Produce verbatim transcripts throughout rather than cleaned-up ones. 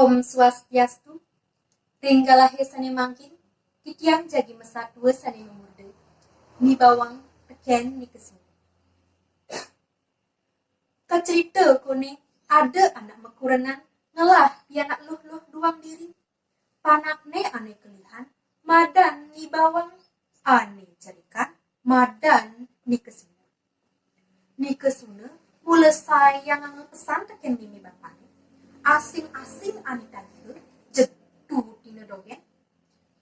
Om Swastiastu. Ring galahé sané mangkin, titiang jagi masatua sané mamurda, Ni Bawang tekén Ni Kesuna. Kacerita koné ada anak makurenan ngelah pianak luh-luh duang diri. Panakné ané kelihan, madan Ni Bawang, ané cerikan, madan Ni Kesuna. Ni Kesuna mula sayang nganga pesan tekén mémé bapané. Asing-asing ané tagiha, jeg tu tina dogén.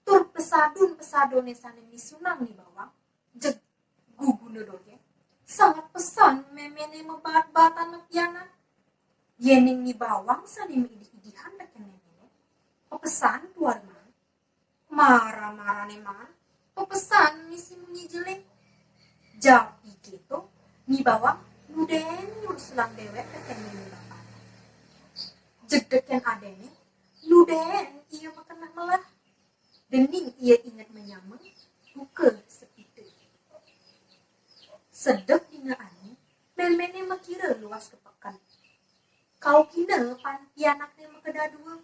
Tur pesadun-pesaduné sané misunang Ni Bawang, jeg guguna dogén. Sanget pesan méméné mabaat-baatan mapianak. Yéning Ni Bawang sané maidih-idihan tekén méméné, pepesan tuara maan. Mara-marané maan, pepesan misi munyi jeléng. Japi kéto, Ni Bawang nudén nyusulang déwék tekén mémé bapané. Jeg tekén adéné, nudén ia makeneh melah. Dening ia inget manyama, buka sepita. Sedek dina anu, méméné makira luas ka peken. Kaukina pan pianakné makadadua.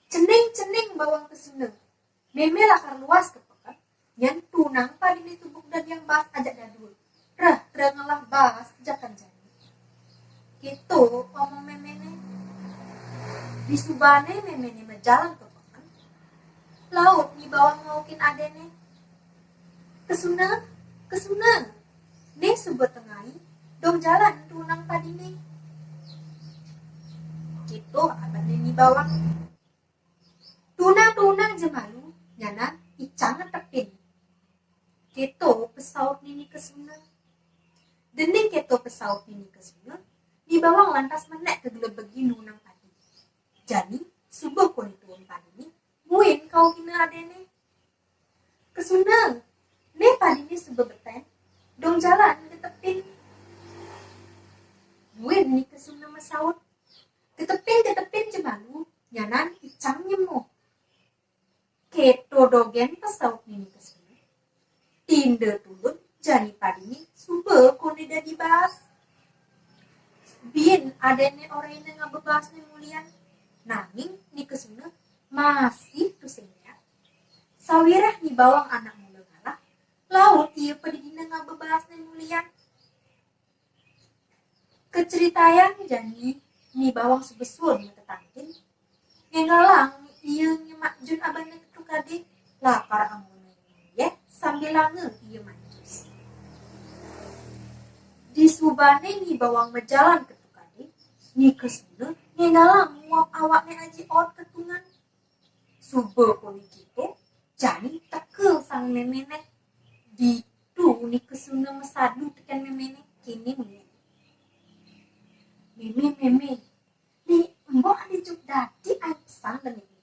Cening-cening Bawang Kesuna, mémé lakar luas ka peken, nyen tunang padiné tubuk dagiang baas ajak dadua. Reh, reh ngelah baas jakan jani. Kéto omong méméné. Disubané méméné majalan ka peken, laut Ni Bawang ngaukin adéné. Kesuna, Kesuna, né suba tengai, dong jalan tunang padiné. Kéto abetné Ni Bawang. Tunang-tunang ja malu, nyanan icang ngetepin. Kéto pesaut Ni Kesuna. Dening kéto pesaut Ni Kesuna, Ni Bawang lantas menék ka gelebegé nunang padi. Jani, suba koné tuun padiné, buin kaukina adéné. Kesuna, né padiné suba betén, dong jalan getepin. Buin Ni Kesuna masaut. Getepin, getepin ja malu, nyanan icang nyemuh. Kéto dogén pesaut Ni Kesuna. Tinda tulud jani padiné suba koné dadi baas. Buin adéné orahina ngaba baasné mulian, nanging Ni Kesuna masih tusing léak. Sawiréh Ni Bawang anak mula ngalah, laut ia padidina ngaba baasné mulian. Kaceritayang jani Ni Bawang suba suud matetangkil. Ngénggalang ia nyemak jun abana ka tukadé, lakar anggona yéh sambilanga ia mancus. Disubané Ni Bawang majalan ka tukadé, Ni Kesuna ngénggalang nguap awakné aji ot ka tungan. Suba koné kéto, jani teka sang méméné. Ditu Ni Kesuna masadu tekén méméné, kéné munyiné. Mémé, mémé, né embok adi juk dadi ai pesan da mémé.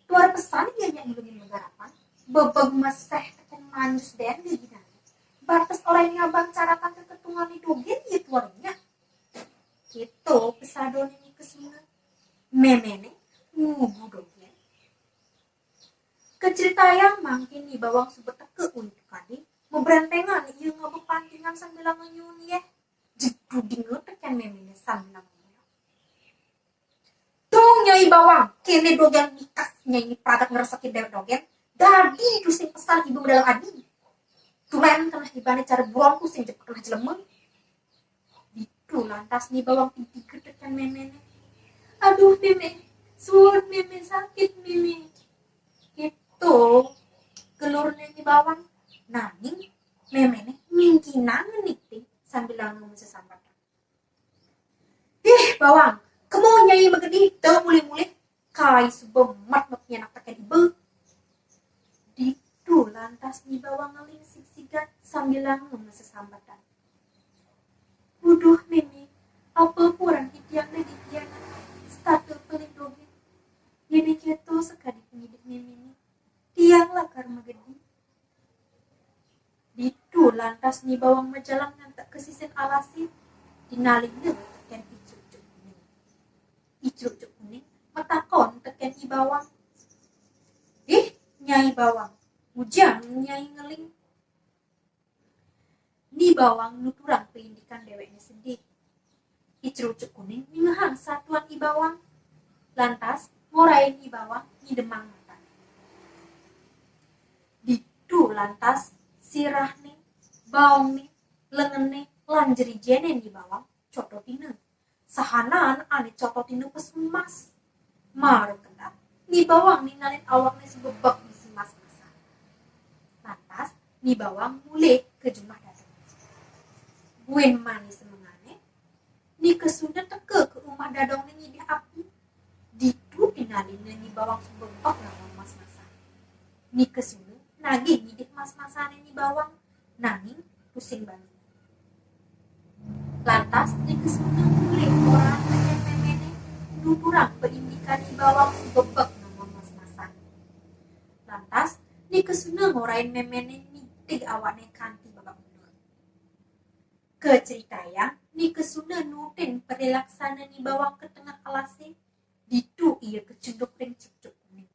Tuara pesan ia nyak nulungin magarapan, bebeg meseh tekén manjus dén dadi nani. Bates orang ngabang caratan ka tungané dogén ia tuara nyak. Kéto pesaduné Ni Kesuna. Méméné ngugu dogén. Kaceritayang mangkin Ni Bawang suba teka uli tukadé, mabrentengan ia ngaba pantingan sambilanga nyuun yéh. Jeg tu dinga tekén méméné sambilanga nyuun. Dong Nyai Bawang, kéné dogén mikas Nyai né pradap ngresekin déwék dogén, dadi tusing pesan iba madalang adi. Tulén keneh ibané cara buron tusing jepit keneh jelema. Ditu lantas Ni Bawang ping tiga tekén méméné. Aduh, mémé, suud mémé, sakit mémé. Kéto gelurné Ni Bawang. Nanging méméné mingkinang ngenikti sambilanga masesambatan. Ih, Bawang, kema Nyai magedi, da mulih-mulih, kai suba mat mapianak tekén iba. Ditu lantas Ni Bawang ngeling sigsigan sambilanga masesambatan. Uduh, mémé, apa kurang titiang dadi pianak, setata pelih dogén. Yén kéto sakadi pengidup méméné, tiang lakar magedi. Ditu lantas Ni Bawang majalan ngantek ka sisin alasé, tinalina tekén I Crucuk Kuning. I Crucuk Kuning matakon tekén I Bawang. Ih, Nyai Bawang, ngujang Nyai ngeling? Ni Bawang nuturang paindikan déwékné sedih. I Crucuk Kuning ningehang satuan I Bawang. Lantas, ngorahin Nyi Bawang ngidemang matané. Ditu lantas sirahné, baongné, lengenné, lan jerijené Nyi Bawang cototina. Sahanan ané cototina pesu mas. Mara kedap, Nyi Bawang ningalin awakné subebek misi mas-masan. Lantas, Nyi Bawang mulih ka jumah dadong. Buin mani semengané, Ni Kesuna teka ka umah dadongné ngidih api. Ditu tingalina Nyi Bawang subebek ngawang mas-masan. Ni Kesuna nagih ngidih mas-masané Nyi Bawang, nanging tusing bani. Lantas Ni Kesuna mulih ngorahin méméné, nuturang paindikan Nyi Bawang subebek ngawang mas-masan. Lantas Ni Kesuna ngorahin méméné nitih awakné kanti babak belur. Kacaritayang Ni Kesuna nutin parilaksana Nyi Bawang ka tengah alasé, ditu ia kacunduk ring cucuk kuning.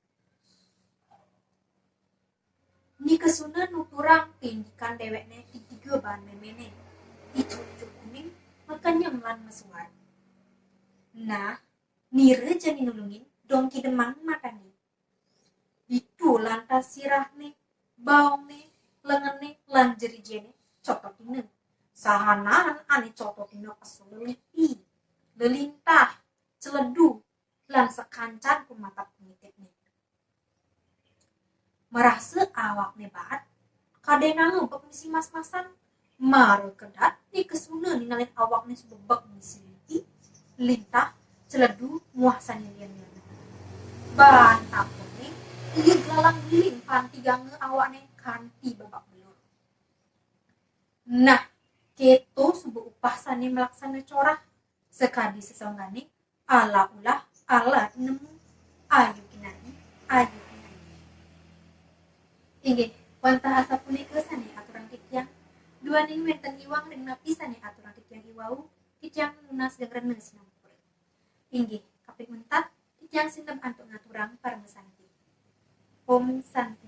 Ni Kesuna nuturang paindikan déwékné titiga baan méméné. I cucuk kuning makenyem lan masuara. Nah, nira jani nulungin, dong kidemang matané. Ditu lantas sirahné, baongné, lengenné, lan jerijené cototina. Sahanan ané cototina pesu lelipi, lelintah, celedu, lan sakancan pamatap pangitipné. Marasa awakné baat, kadénang bek misi mas-masan, mara kedap Ni Kesuna ningalin awakné subebek misi lelipi, lintah, celedu, muah sané lian-lian. Baan takuné, ia glalang-guling pantiganga awakné kanti babak belur. Nah, kéto suba upah sané malaksana corah, sakadi sesonggané, ala ulah, ala tinemu, ayu kinadi, ayu kinadi. Inggih, wantah asapunika sané aturang titiang, duaning wénten iwang ring napi sané aturang titiang iwau, titiang nunas geng rena sinampura. Inggih, kaping untat, titiang sineb antuk ngaturang paramasanti. Om Santi.